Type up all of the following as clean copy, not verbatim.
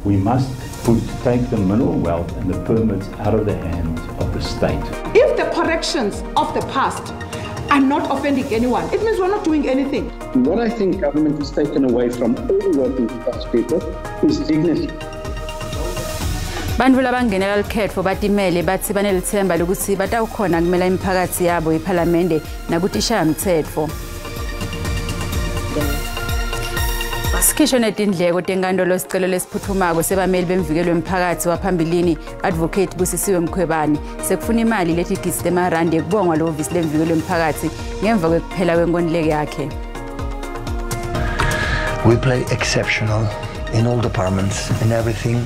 We must take the mineral wealth and the permits out of the hands of the state. If the corrections of the past are not offending anyone, it means we're not doing anything. What I think government has taken away from all working class people is dignity. Bantfu labangenela lukhetfo batimele batsi banelitsemba lokutsi batawukhona kumela imiphakatsi yabo ephalamende nakutishayamtsetfo. Sikhishwe netindleko tenkantolo sicelo lesiphuthumako sebameli bemvikelo wemphakatsi waphambilini Advocate Busisiwe Mkhwebane sekufuna imali letigidzi temarandi ekubongwa lehhovisi lemvikelo wemphakatsi ngemva kwekuphela kwenkontileka yakhe. We play exceptional in all departments, in everything.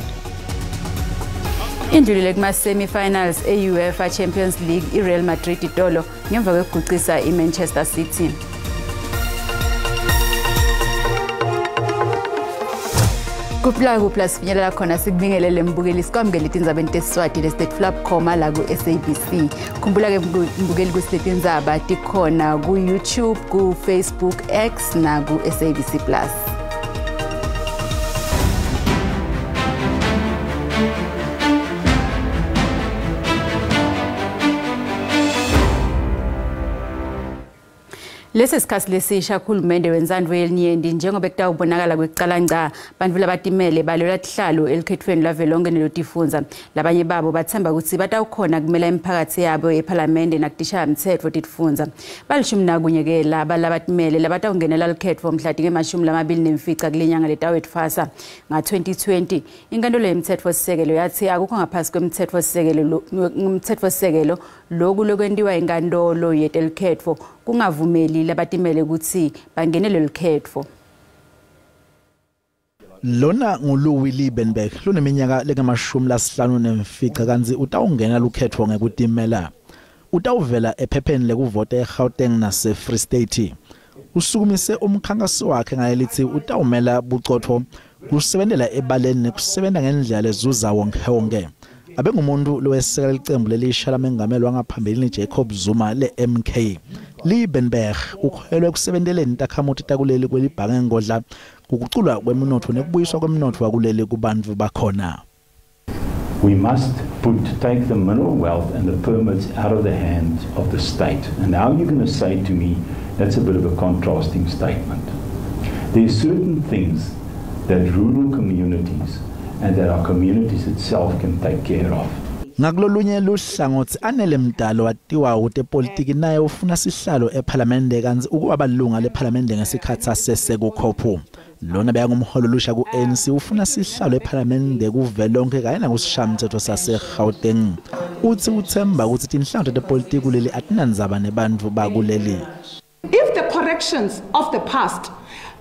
Indlulile kuma-semi-finals e-UEFA Champions League i-Real Madrid itolo ngemva kwekugucisa i-Manchester City. Kupla kupla sifinyelela khona sikubingelele mbukeli sikwamukele tindzabeni tesiswati lesitetfula bukhoma la ku-SABC. Khumbula-ke mbukeli kutsi letindzaba tikhona ku-YouTube, ku-Facebook, X naku-SABC Plus. Lesi sikhathi lesisha kuhulumende wenzandvo yelinyenti njengoba kutawubonakala kwekucala ngca bantfu labatimele balwela tihlalo elikhethweni lwavelonkhe nelotifundza. Labanye babo bathemba kutsi batawukhona kumela imiphakatsi yabo ephalamende nakutishayamtsetfo titifundza. 11 ke laba labatimele labatawungenela lukhetfo mhla tinge-25 kulenyanga letawetfwasa nga-2020. Inkantolo yemtsetfosisekelo yatsi akukho ngaphasi kwemtsetfosisekelo loku lokwentiwa inkantolo yetelikhetfo kungavumeli labatimele kutsi bangenele lukhetfo. Lona nguLouis Liebenberg loneminyaka lengamashumi lasihlanu nemfica kantsi utawungena lukhetfo ngekutimela. Utawuvela ephepheni lekuvota eGauteng nase-Free State. Usukumise umkhankaso wakhe ngalelithi utawumela bucotfo kusebentela ebaleni nekusebenta ngendlela lezuza wonke wonke. Abengumuntu loweseka licembu lelisha lamengameli wangaphambilini Jacob Zuma le-MK. Liebenberg ukholelwa ekusebenteleni takhamuti takuleli kwelibhange ngodla kuguculwa kwemnotfo nekubuyiswa kwemnotfo wakuleli kubantfu bakhona. We must take the mineral wealth and the permits out of the hands of the state. And now you're going to say to me, that's a bit of a contrasting statement. There are certain things that rural communities and that our communities itself can take care of. Ngakulolunye luhlangothi Anele Mdalo watiwa kutepolitiki naye ufuna sihlalo ephalamende kantsi ukuba balunga lephalamende ngesikhathi sasesekukhophu. Lona bekangumholo lusha ku-ANC ufuna sihlalo ephalamende kuvelonke kanye nakusishayamtsetfo saseGauteng. Uthi uthemba ukuthi tinhlango tepolitiki kuleli atinandzaba nebantfu bakuleli. If the corrections of the past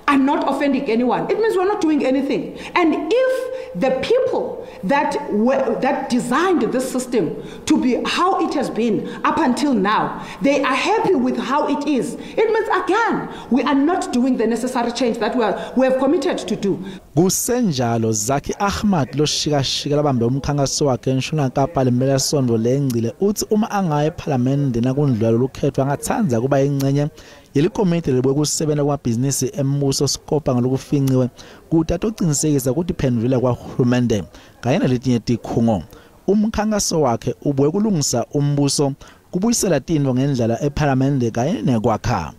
are not offending anyone, it means we're not doing anything. And if the people that designed this system to be how it has been up until now, they are happy with how it is, it means again we are not doing the necessary change that we have committed to do. Kusenjalo Zaki Ahmad loshikashika labambe umkhankaso wakhe eNtshona Kapa lempelasonto lengcile uthi uma angaya ephalamende nakundlula lolukhetfo angatsandza kuba ingcenye yelikomiti lelibuke kusebenta kwamabhizinisi embuso sikopa ngalokufinciwe kute atocinisekisa kutiphendvulela kwahulumende kanye naletinye tikhungo. Umkhankaso wakhe ubuke kulungisa umbuso kubuyisela tintfo ngendlela ephalamende kanye nekwakha.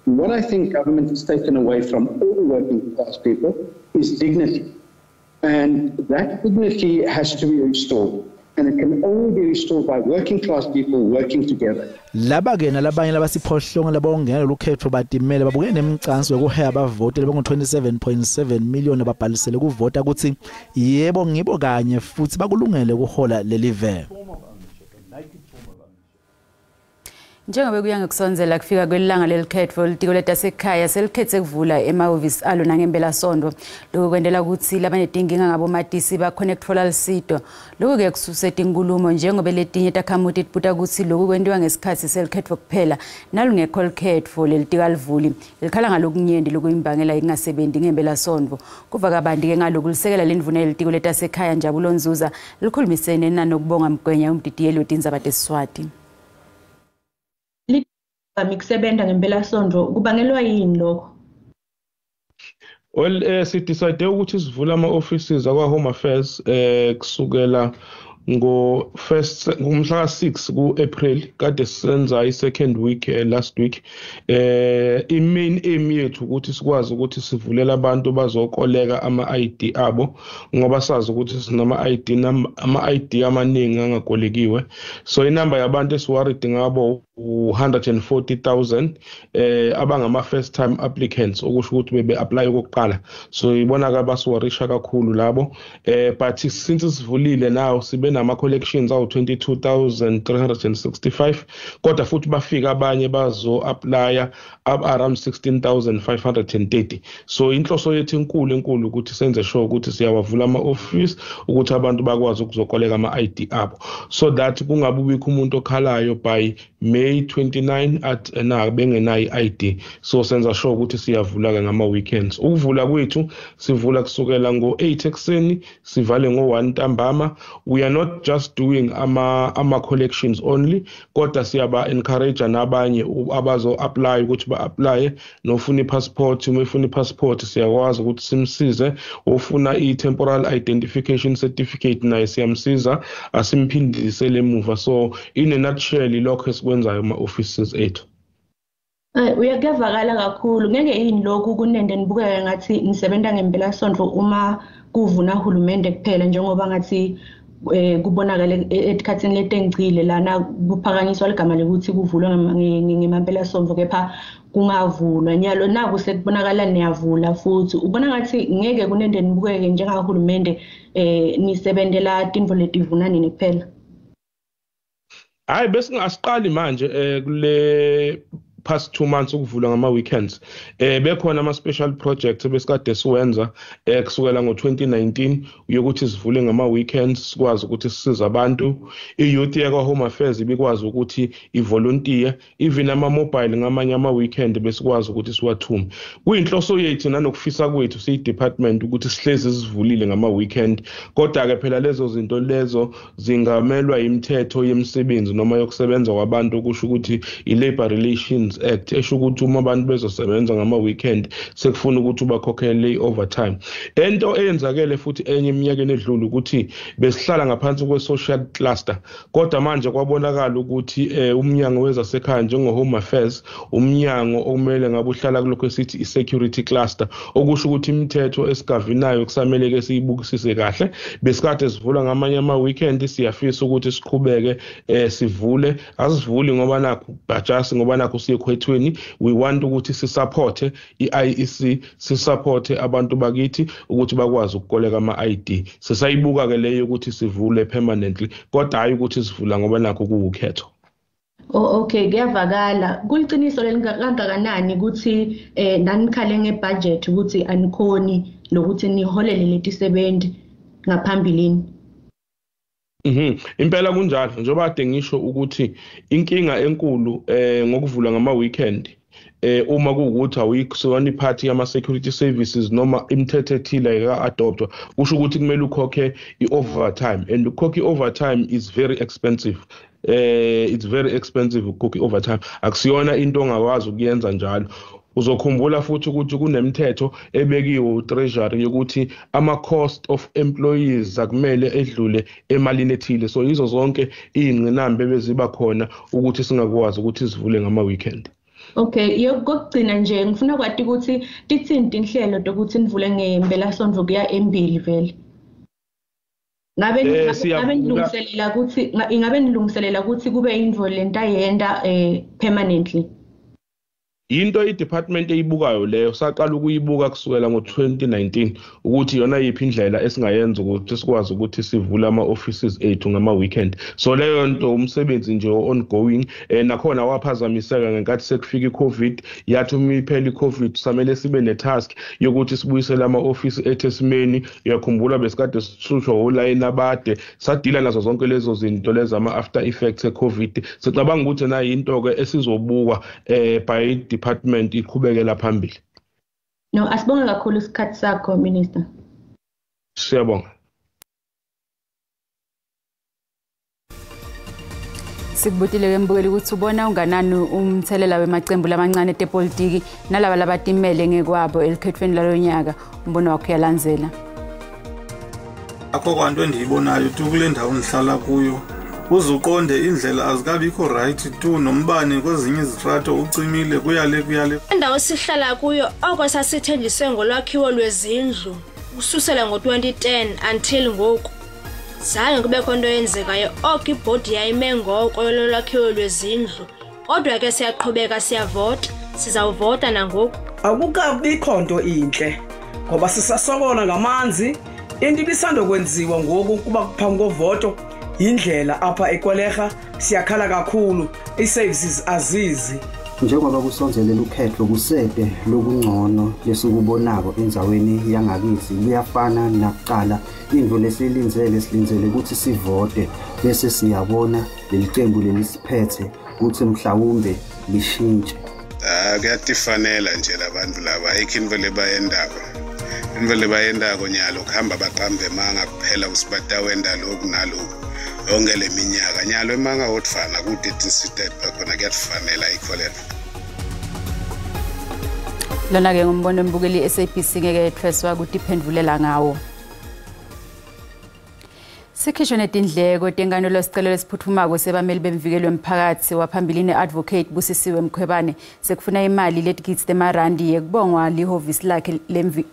What I think government has taken away from all working class people is dignity. And that dignity has to be restored. And it can only be restored by working class people working together. Laba ke nalabanye labasiphohlongo labongena lukhetfo batimele babuke nemcansi wekuheha abavoti labangu-27.7 million ababhalisele kuvota kutsi yebo ngibo kanye futsi bakulungele kuhola lelive. Njengoba kuya ngekusondzela kufika kwelilanga lelikhetfo, litiko letasekhaya selikhetse kuvula emahhovisi alo nangempelasonto. Lokhu kwentela kutsi labanetinkinga ngabomatisi bakhone kutfola lusito. Lokhu-ke kususe tinkhulumo njengoba letinye takhamuti tibuta kutsi lokhu kwentiwa ngesikhatsi selikhetfo kuphela nalungekho likhetfo lelitiko alivuli. Likhala ngalokunyenti lokuyimbangela ingasebenti ngempelasonto. Kuva kabanti-ke ngaloku lisekela lendvuna yelitiko letasekhaya Njabulo Nzuza likhulumisene naNokubonga Mgwenya umdidiyeli wetindzaba tesiswati. Livami kusebenta ngempelasonto kubangelwa yini lokho? Well, sidecide ukuthi sivule ama-offices akwa-Home Affairs kusukela ngo first ngomhla ka-6 ku-April, kade sisenza i-second week last week. I-main aim yethu ukuthi sikwazi ukuthi sivulele abantu bazokoleka ama-ID abo, ngoba sazi ukuthi sinama-ID ama-ID amaningi angakolekiwe. So inamba yabantu esiworried ngabo u-140,000 abangama first time applicants, okusho ukuthi bebe apply okokuqala. So ibona ke basiworrisha kakhulu labo. But since sivulile now sibe nama collections awu 22,365, kodwa futhi bafika abanye bazo applya around 16,530. So inhloso yethu enkulu enkulu ukuthi senze sure ukuthi siyawavula ama office ukuthi abantu bakwazi ukuzokoleka ama ID abo, so that kungabubikho umuntu okhalayo by May 29 at na bengenayo i-ID. So senza sure ukuthi siyavula ke ngama weekends. Ukuvula kwethu sivula kusukela ngo-8 ekuseni sivale ngo-1 ntambama. We are not just doing ama collections only, kodwa siyaba encourage nabanye abazo apply ukuthi ba apply, nofuna i-passport, uma efuna i-passport siyakwazi ukuthi simsize, ofuna i-temporal identification certificate naye siyamsiza, asimphindisele emuva. So in a nutshell, lokho esikwenzayo ema offices ethu. Uyakuyavakala kakhulu. Ngeke yini lokhu kunende nibukeke ngathi nisebenza ngempelasonto uma kuvuna uhulumende kuphela, njengoba ngathi kubonakala etikhathini letengcile lana kuphakanyiswa ligama lokuthi kuvulwe ngemampelasonto, kepha kungavulwa nyalo naku sekubonakala niyavula futhi. Ubona ngathi ngeke kunende nibukeke njengahulumende nisebentela tintfo letivuna nini kuphela? Hayi, besingasiqali manje kule past 2 months ukuvula ngama weekends. Bekhona ama special projects besikade siwenza kusukela ngo2019 yokuthi sivule ngama weekends sikwazi ukuthi sisize abantu. I-youth yakwa Home Affairs ibikwazi ukuthi ivolunteer, even ama mobile ngamanye ama weekend besikwazi ukuthi siwathume. Kuyinhloso yethu nanokufisa kwethu siyi department ukuthi sihlezi sivulile ngama weekend, kodwa ke phela lezo zinto lezo zingamelwa imithetho yemisebenzi noma yokusebenza kwabantu, okusho ukuthi i-Labor Relations Act esho ukuthi uma abantu bezosebenza ngama weekend sekufuna ukuthi ubakhokhele overtime. Ento eyenzakele futhi enye eminyakeni edlule ukuthi besihlala ngaphansi kwe-social cluster, kodwa manje kwabonakala ukuthi umnyango wezasekhaya njengo Home Affairs umnyango okumele ngabe uhlala kulokho esithi i-security cluster, okusho ukuthi imithetho esigavinayo kusamele ke siyibukisise kahle. Besikade sivula ngamanye ama weekend, siyafisa ukuthi siqhubeke sivule. Asivuli ngoba nakho bhajasi, ngoba nakho siyekhwethweni. We want ukuthi sisupporte i-IEC, sisupporte abantu bakithi ukuthi bakwazi ukukoleka ama-ID. Sisayibuka ke leyo ukuthi sivule permanently, kodwa hayi ukuthi sivula ngoba nakho kuwukhetho. Oh, okay, kuyavakala. Kuliciniso kangakanani ukuthi nanikhale ngebudget ukuthi anikhoni lokuthi niholele letisebenzi ngaphambilini? Impela kunjalo, njengoba kade ngisho ukuthi inkinga enkulu ngokuvula ngama weekend, uma kuwukuthi awuyisona iphathi yama security services noma imithetho ethile ayika-adoptwa, kusho ukuthi kumele ukhokhe i-overtime, and ukukhokha i-overtime is very expensive. It's very expensive ukukhokha i-overtime, akusiyona into ongakwazi ukuyenza njalo. Uzokhumbula futhi ukuthi kunemithetho ebekiwe uTreasury yokuthi ama-cost of employees akumele edlule emalini ethile. So yizo zonke iy'ngqinamba ebeziba khona ukuthi singakwazi ukuthi sivule ngama-weekend. Okay, yokugcina nje ngifuna kwati ukuthi tithini tinhlelo tokuthi nivule ngempelasonto kuya embili vele. Ngabe nilungiselela ukuthi ingabe nilungiselela ukuthi kube indvo lentayenda permanently? Into i-department eyibukayo leyo saqala ukuyibuka kusukela ngo-2019 ukuthi yona yiphi indlela esingayenza ukuthi sikwazi ukuthi sivule ama-offices ethu ngama-weekend. So leyo nto umsebenzi nje ongoing, nakhona waphazamiseka ngenkathi sekufika i-COVID. Yathi uma iphela i-COVID samele sibe ne-task yokuthi sibuyisele ama-office ethu esimeni. Uyakhumbula besikade sihlushwa olayini abade, sadila nazo zonke lezo zinto lezo ama-after effects e-COVID. Sicabanga ukuthi nayo into-ke esizobukwa by department iqhubekela phambili. No, asibonge kakhulu isikhathi sakho, Minister. Siyabonga. Sikubutile ke mbukeli ukuthi ubona unganani umthelela wemacembu lamancane tepolitiki nalaba labatimele ngekwabo elikhethweni lalonyaka. Umbono wakho uyalandzela. Akho kwanto endiyibonayo tu kule ndawo ndihlala kuyo. Uzuqonde indlela azikabikho right tu, nombane kwezinye izitrato ucimile kuyale kuyale. Indawo sihlala kuyo oko sasithenjiswe ngolwakhiwo lwezindlu kususela ngo-2010 until ngoku. Zange kubekho nto yenzekayo, oko ibhodi yayime ngoko yolwakhiwo lwezindlu. Kodwa ke siyaqhubeka siyavota, sizawuvota nangoku. Akukabikho nto intle ngoba sisasokola ngamanzi. Into ibisandokwenziwa ngoku kuba phambi kovoto yindlela apha eKweleha, siyakhala kakhulu, ii-services azizi. Njengoba kusonzelela ukhetho kusede lokungcono lesikubonako endzaweni yangakithi luyafana nakuqala. Into lesilindzele silindzele ukuthi sivote bese siyabona leli qembu lelisiphethe ukuthi mhlawumbe lishintshe. Kuyatifanela nje labantu laba, ayikho into lebayendako. Into lebayendako nyalo kuhamba baqambe emanga kuphela ukuthi batawenda lokhu naloku yonke le minyaka. Nyalo emanga odvana kude tinsita bakhona kuyatifanela ayikho lento. Lona-ke ngumbono embukeli SABC ngeke yetfweswa kutiphendvulela ngawo. Sikhishwe netindleko tenkantolo sicelo lesiphuthumako sebameli bemvikeli wemphakatsi waphambilini Advocate Busisiwe Mkhwebane sekufuna imali letigidzi temarandi yekubongwa lihhovisi lakhe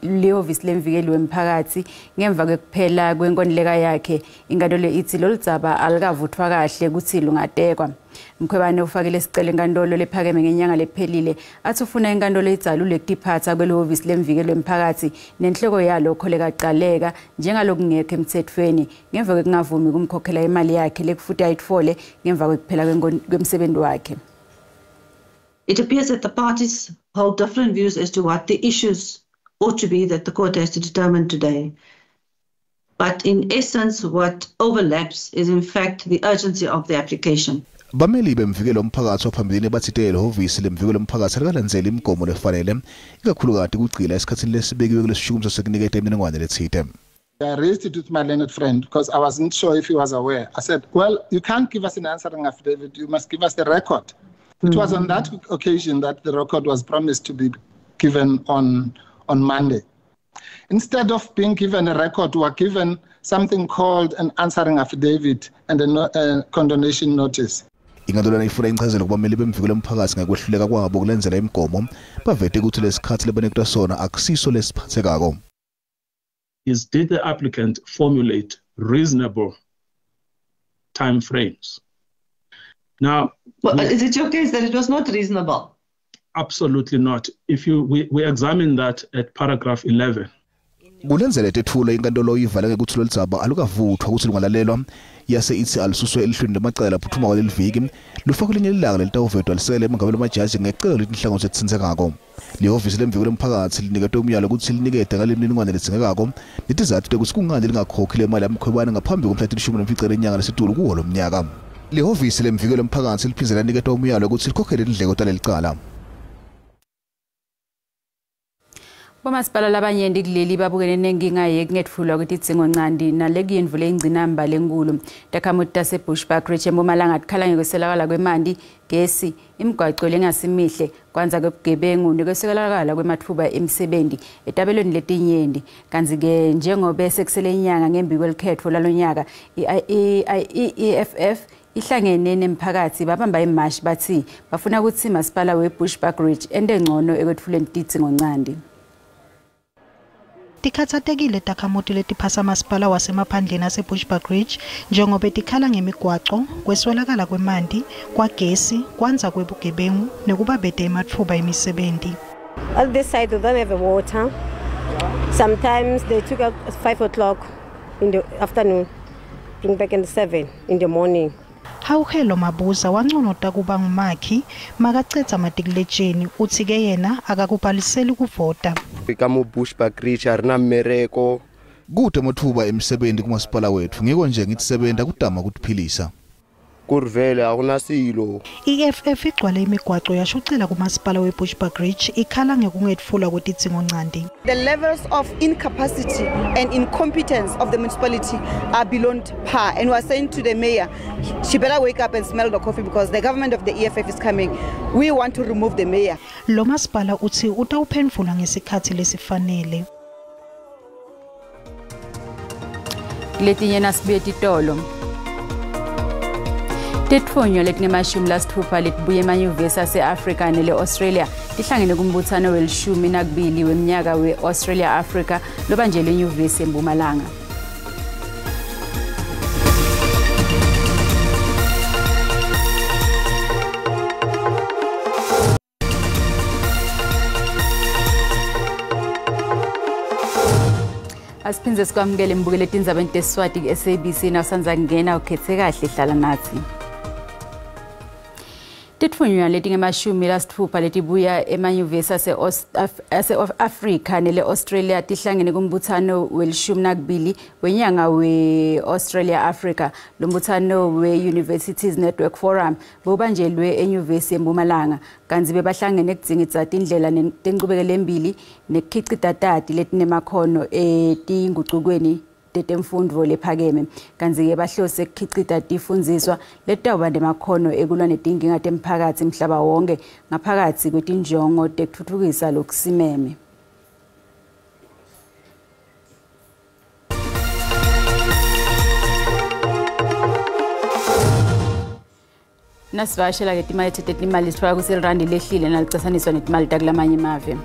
lihhovisi lemvikeli wemphakatsi ngemva kwekuphela kwenkontileka yakhe. Inkantolo itsi loludzaba alukavuthwa kahle kutsi lungatekwa. Mkhwebane ufakile sicelo enkantolo lephakeme ngenyanga lephelile athi ufuna inkantolo idzalule kutiphatsa kwelihhovisi lemvikeli wemphakatsi nenhloko yalo Kholeka Gcaleka njengalokungekho emtsetfweni ngemva kwekungavumi kumkhokhela imali yakhe lekufuthi ayitfole ngemva kwekuphela kwemsebenzi wakhe. It appears that the parties hold different views as to what the issues ought to be that the court has to determine today. But in essence, what overlaps is in fact the urgency of the application. Bameli bemvikelo womphakathi waphambilini bathite lehhovisi lemvikelo womphakathi alikalandzeli imigomo lefanele ikakhulukati kugcila esikhatsini lesibekiwe kulesishukumiso sekuniketa imininingwane letsite. I raised it with my learned friend because I wasn't sure if he was aware. I said, well, you can't give us an answering affidavit. You must give us the record. It was on that occasion that the record was promised to be given on Monday. Instead of being given a record, we were given something called an answering affidavit and a condonation notice. Inkantolo ifuna inchazelo kubameli bemvikelo womphakathi ngekwehluleka kwabo kulenzela imigomo bavete ukuthi lesikhathi lebaniketwa sona akusiso lesiphathekako. Is did the applicant formulate reasonable time frames? Now, well, is it your case that it was not reasonable? Absolutely not. If you we examine that at paragraph 11. Kulenzele tetfulo inkantolo ivale ngekuthi loludzaba alukavuthwa ukuthi lungalalelwa yase itsi alususwe elihlwini lemacala laphuthuma kwaleli viki lufakwe linye lilanga lelitawuvetwa lisele emengameli wamajaji ngecelo letinhlangothi letitsintsekako. Lihhovisi lemvikelo womphakathi liniketwe umyalo ukuthi linikete ngale mininingwane ledzingekako netizatfu tekutsi kungani lingakhokhi le mali yaMkhwebane ngaphambi komhla 15 lenyanga lesetulu kuwo lo mnyaka. Lihhovisi lemvikelo womphakathi liphindze laniketwa umyalo ukuthi likhokhele tindleko taleli cala. Bomasipala labanyenti kuleli babukene nenkinga yekungetfulwa kwetidzingonchanti nalekuyendvule ingcinamba lenkulu. Takhamuti taseBushbuckridge eMpumalanga tikhala ngekweselakala kwemanti, gesi, imigwaco lengasimihle, kwandza kwebugebengu nekwesekelakala kwematfuba emisebenti etabelweni letinyenti. Kantsi-ke njengobe sekusele inyanga ngembi kwelikhetfo lalonyaka, i-EFF ihlangene nemphakatsi babamba imashi batsi bafuna kutsi masipala weBushbuckridge ente ngcono ekwetfuleni tidzingonchanti. Tikhatsatekile takhamuti letiphasa masipala wasemaphandleni aseBushbuckridge njengoba tikhala ngemigwaco, kweswelakala kwemanti, kwagesi, kwandza kwebugebengu nekuba bete ematfuba emisebenti. On this side we don't have water. Sometimes they took out 5 o'clock in the afternoon, bring back in 7 in the morning. Hauhelo Mabuza wanconota kuba ngumakhi makacedza matikuletsheni utsi ke yena akakubhaliseli kuvota. Ka mo Bushbuckridge a rina mmereko. Kute amatfuba emisebenti kumasipala wetfu ngiko nje ngithi sebenta kutama kutiphilisa. Kurivele akunasilo. I-EFF igcwale imigwaco yashucela kumasipala weBushbuckridge ikhala ngekungetfulwa kwetidzingonchanti. The levels of incapacity and incompetence of the municipality are beyond par, and we are saying to the mayor, she better wake up and smell the coffee because the government of the EFF is coming. We want to remove the mayor. Lo masipala utsi utawuphendvula ngesikhatsi lesifanele. Letinye nasibuye titolo. Titfunywa letingemashumi letibuye emanyuvesi ase-Afrika nele-Australia tihlangene kumbutsano we-12 weminyaka we-Australia Africa lobanjelwe enyuvesi eMpumalanga. Asiphindze sikwamukele mbukele tindzabeni teSiswati ku-SABC nawusandza kungena ukhethe kahle hlala nathi. Titfunywa letingemashumi letibuya emanyuvesi ase-Afrika nele-Australia tihlangene kumbutsano we-12 wenyanga we-Australia Africa. Lo mbutsano we-Universities Network Forum bewubanjelwe enyuvesi eMpumalanga kantsi bebahlangene kudzingidza tindlela tenchubekelo embili nekukhicita tati letinemakhono etingucukweni tetemfundvo lephakeme kantsi-ke bahlose kukhicita tifundziswa letitawuba nemakhono ekulwa netinkinga temphakatsi mhlaba wonke ngaphakatsi kwetinjongo tekutfutfukisa lokusimeme. Nasivakashela-ke timakethe tetimali sitfola kutsi lirandi lehlile nalicatsaniswa netimali takulamanye emave.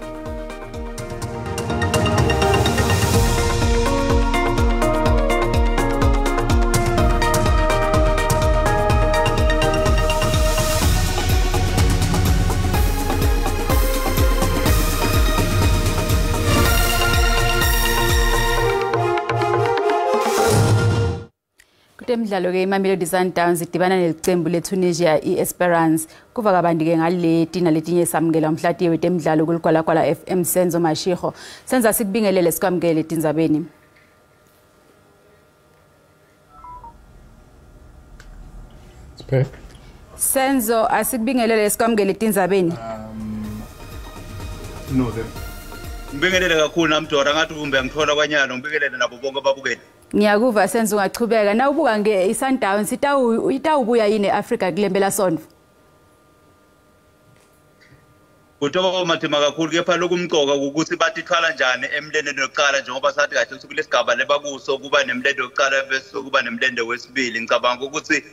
Kutemidlalo-ke iMamelodi Sundowns idibana nelicembu leTunisia i-Esperance. Kuva kabanti-ke ngaleti naletinye samukela umhlatiye wetemidlalo kuligwalagwala FM Senzo Mashigo. Senza sikubingelele sikwamukele etindzabeni. Senzo asikubingelele sikwamukele etindzabeni. No the Ngibingelele kakhulu namdora ngathi kumbe ngithola kwanyalo ngibingelele nabo bonke ababukeli. Ngiyakuva Senzo ungachubeka nawubuka nge iSundowns itawubuya yini eAfrika kulembela sonto? Kutoba matima kakhulu kepha lokumcoka ukuthi batithwala njani emlendeni wokuqala njengoba sathi kahle ukuthi kulesigaba lebakuso kuba nemlende wokuqala bese kuba nemlende wesibili. Ngicabanga ukuthi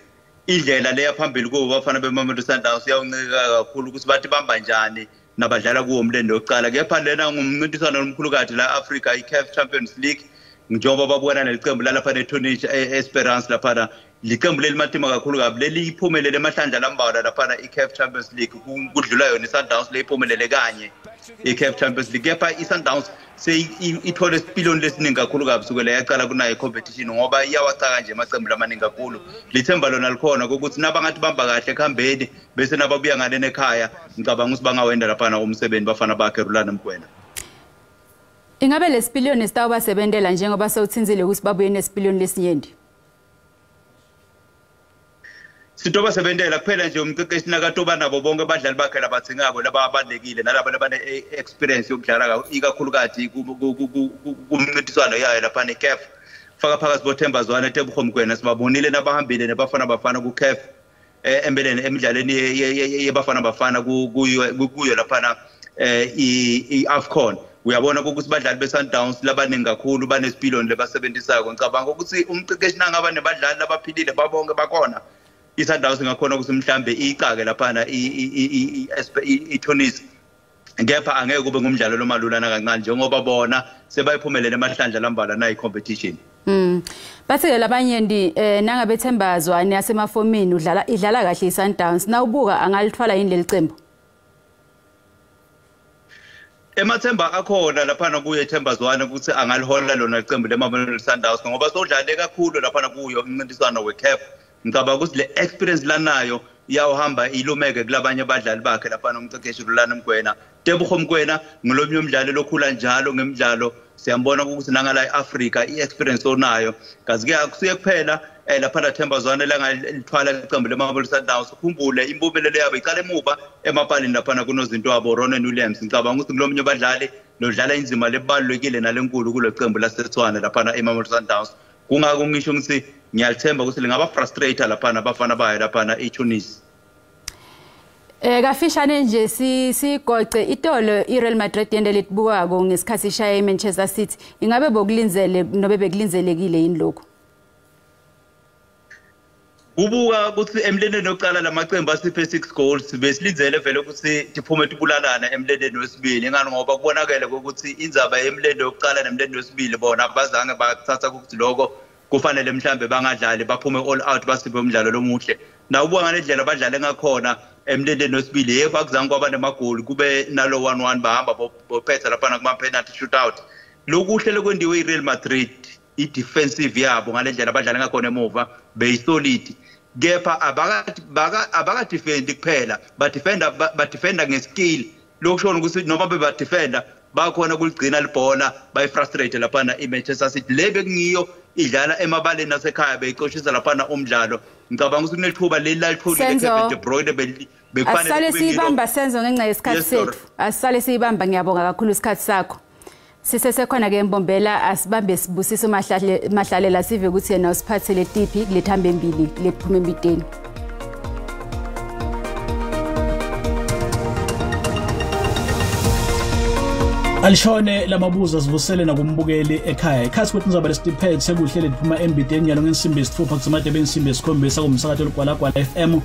indlela leya phambili kubo bafana beMamelodi Sundowns iyawuncika kakhulu ukuthi bathi bamba njani nabadlala kuwo umlende wokuqala. Kepha lena ngumncintiswano omkhulukazi la Africa iCAF Champions League njengoba babona nelicembu lalapha neTunisia Esperance laphana liqembu lelimatima kakhulu kabi leliphumelele emahlandla lambalwa laphana iCAF Champions League kudlula yona iSundowns leyiphumelele kanye iCAF Champions League. Kepha iSundowns seyithole isipiloni lesiningi kakhulu kabi sukela yaqala kunayo competition ngoba iyawacaka nje amaqembu lamaningi kakhulu. Lithemba lona likhona ukuthi nabangathi bamba kahle ekuhambeni bese nababuya ngalena ekhaya ngicabanga ukuthi bangawenda laphana umsebenzi bafana bakhe Rulani Mokwena. Ingabe lesipiliyoni sitawubasebentela njengoba sewutsinzile ukuthi babuye nesipiliyoni lesinyenti? Sitoba sebentela kuphela nje umqeqeshi nakatoba nabo bonke abadlali bakhe labathingako lababalekile nalaba labane experience yokudlala ikakhulukazi kumncintiswano yayo lapha neCAF. Faka phakathi boThemba Zwane Tebogo Mokoena sibabonile nabahambile nebafana bafana kuCAF empeleni emidlalweni yebafana bafana kuyo laphana i-AFCON. Uyabona ukuthi badlali beSundowns labaningi kakhulu banesipiloni lebasebenzisako. Ngicabanga ukuthi umqeqeshi nangaba nebadlali labaphilile babonke bakhona iSundowns ingakhona ukuthi mhlambe icake laphana iTunis. Kepha angeke kube ngumdlalo lomalula nakancane njengoba bona sebayiphumelele emahlandla lambalwa nayi competition. Bathi-ke labanye ndi nangabe Themba Zwane yasemafomini idlala kahle iSundowns nawubuka angalithwala yini leli cembu? Emathemba akhona laphana kuye Themba Zwane ukuthi angalihola lona licembu leMamelodi Sundowns ngoba sodlale kakhulu laphana kuyo umncintiswano weCAF. Ngicabanga ukuthi le experience lanayo iyawuhamba ilumeke kulabanye abadlali bakhe laphana umqeqeshi Rulani Mokwena. Tebogo Mokoena ngolomnye umdlali lokhula njalo ngemidlalo siyambona ukuthi nangala eAfrica i-experience onayo kazi ke akusiye kuphela Lapha Themba Zwane langalithwala iqembu leMamelodi Sundowns. Ukhumbule impumelelo yabo iqala emuva emapalini laphana kunozinto wabo Ronan Williams. Ngicabanga ukuthi kulomnye abadlali lodlala inzima lebalulekile nalenkulu kulo qembu laseTshwane laphana eMamelodi Sundowns. Kungako ngisho ngithi ngiyalithemba ukuthi lingaba frustrator laphana abafana bayo laphana eTunis. Kafishane nje sigoce itolo iReal Madrid yendele itibukako ngesikhathi ishaya iManchester City. Ingabe bokulinzele nobe bekulinzelekile yini lokho? Kubuka ukuthi emlendeni wokuqala lamaqembu asiphe 6 goals besilindzele vele ukuthi tiphume tibulalana emlendeni wesibili, ngani ngoba kubonakele ukuthi indzaba yemlendo wokuqala nemlendo wesibili bona abazange bathatha ukuthi lokho kufanele mhlambe bangadlali baphume all out basiphe umdlalo lomuhle. Na ubuka ngalendlela abadlale ngakhona emlendeni wesibili, yebo akuzange kwaba nemagoli, kube nalo 1-1 bahamba bophetha lapha kuma penalty shootout. Lokuhle lokwendiwe iReal Madrid, i-defensive yabo ngalendlela abadlala ngakhona emuva beyisolid, kepha abakadefendi kuphela, badefenda ngeskill lokushona ukuthi noma bebadefenda bakhona kuligcina libhola bayifrustrate laphana iManchester City le bekungiyo idlala emabaleni asekhaya beyicoshisa laphana umdlalo. Ngicabanga ukuthi kunethuba leli lalitholile Kevin De Bruyne bekufanele asale siyibamba Senzo ngenxa yesikhathi sethu. Asale siyibamba, ngiyabonga kakhulu isikhathi sakho. Sisesekhona ke Mbombela, asibambe Sibusiso Mahlalela sive ukuthi yena usiphathele tiphi kulethambe embili lephuma embideni. Alishone lamabuza sivusele nakumbukeli ekhaya. Ikhathi kuthi nizaba lesiphethe kuhle leliphuma embideni nyalo ngensimbi 6 kusemadebe ensimbi 7 kumsakazo Ligwalagwala FM.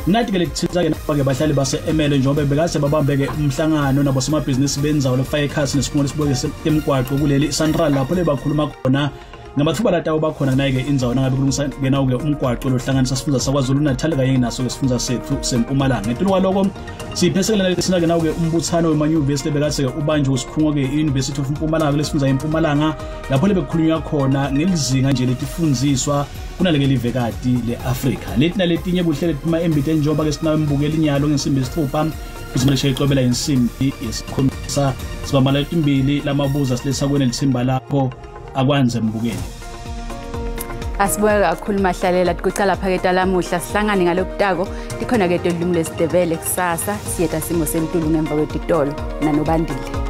Nathi ke lekuthinta ke nabake bahlali base ML njengoba bekase babambeke umhlangano nabo somabhizinisi benzawo lokufaka ikhasi nesikhungo lesibuke semgwaqo kuleli Central lapho lebakhuluma khona ngamathuba latawo bakhona naye ke indzawo nangabe kulungisa ngenawo ke umgwaqo lohlanganisa sifundza saKwaZulu Natal kanye naso ke sifundza sethu sempumalanga. Ngetulu kwaloko siphesekela lesina ke nawo ke umbuthano wemanyuvesi lebekase ke ubanjwe usikhungo ke University of Mpumalanga kulesifundza eMpumalanga lapho lebekukhulunywa khona ngelizinga nje letifundziswa kunaleke livekati leAfrika. Leti naletinye kuhle letiphuma embiteni njengoba ke sinayo imbukeli inyalo ngensimbi 6 kuzimelesha icobela insimbi yesikhombisa sibambana letimbili lamabuza silesa kwene lithimba lapho akwanze mbukeli. Asibonge kakhulu Mahlalela, kucala phaketa lamuhla sihlangane ngalokutako tikhona ke tolimi lesiDebele kusasa siyeta simo selitulu ngemva kwetitolo nanobandile.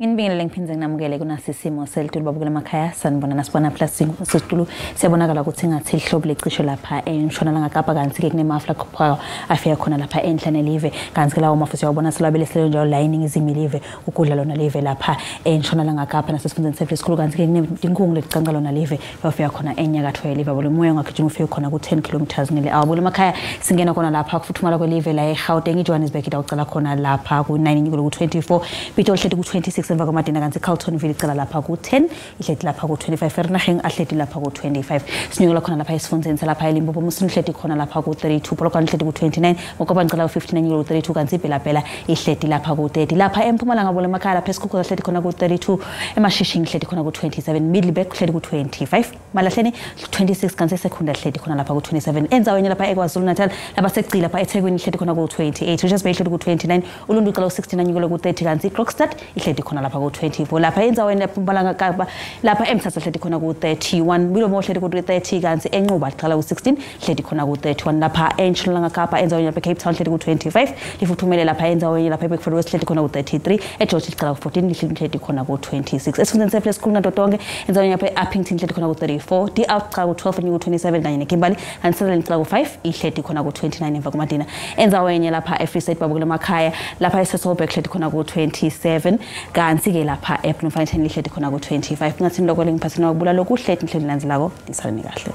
Nginibingelele ngiphindze nginamukele kunasisimo selitulu babukela emakhaya. Sanibona nasibona plus sesitulu siyabonakala ukuthi ngathi ihlobo lecisho lapha entshonalanga Kapa kanti ke kunemafu lakhuphuka afika khona lapha enhla nelive kanti ke lawo mafu siyawabona selabele sele njalo la eningizimu live ukudla lona live lapha entshonalanga Kapa nasesifundeni sethu esikhulu kanti ke kunetinkhungu leticanca lona live bafika khona enyakatho yelive bolo moya ungagijima ufike khona ku 10 km ngele awabula emakhaya. Singena khona lapha kufuthumala kwelive la eGauteng iJohannesburg itawucala khona lapha ku 9 inyuko ku 24 Pitori ihleti ku 26 emva kwamadina kanti Carltonville icala lapha ku-10 ihleti lapha ku-25 Vereeniging ahleti lapha ku-25 sinyukela khona lapha esifundzeni salapha eLimpopo Musina ihleti khona lapha ku-32 Polokwane ihleti ku-29 Mokopane icala ku-59 inyuko ku-32 kanti iBela-Bela ihleti lapha ku-30 lapha eMpumalanga bole emakhaya lapha eSikhukhune ihleti khona ku-32 eMashishing ihleti khona ku-27 Middelburg ihleti ku-25 Malahleni 26 kanti eSekhunda ihleti khona lapha ku-27 endzaweni lapha eKwaZulu Natal labasegcila lapha eThekwini ihleti khona ku-28 Richards Bay ihleti ku-29 Uluntu icala ku-69 inyuko ku-30 kanti iKrokstad ihleti khona lapha ku-24 lapha endzaweni eMpumalanga Kapa lapha eMthatha ihleti khona ku-31 Bilomo ihleti ku-30 kanti eNquba icala ku-16 ihleti khona ku-31 lapha eNtshonalanga Kapa endzaweni lapha eCape Town ihleti ku-25 lifuthumele lapha endzaweni lapha eBeckford West ihleti khona ku-33 eGeorge icala ku-14 ihleti khona ku-26 esifundeni sethu esikhulu nato tonke endzaweni lapha e-Upington ihleti khona ku-34 D-out icala ku-12 inyuko ku-27 kanye neKimberley kanti Sutherland icala ku-5 ihleti khona ku-29 emva kwamadina endzaweni lapha eFree State babukela emakhaya lapha eSasolburg ihleti khona ku-27 kanti ke lapha eBloemfontein ihleti khona ku-25 ngathini lokho lengiphatheni wakubula lokuhle inhlelo landzelako nisaleni kahle.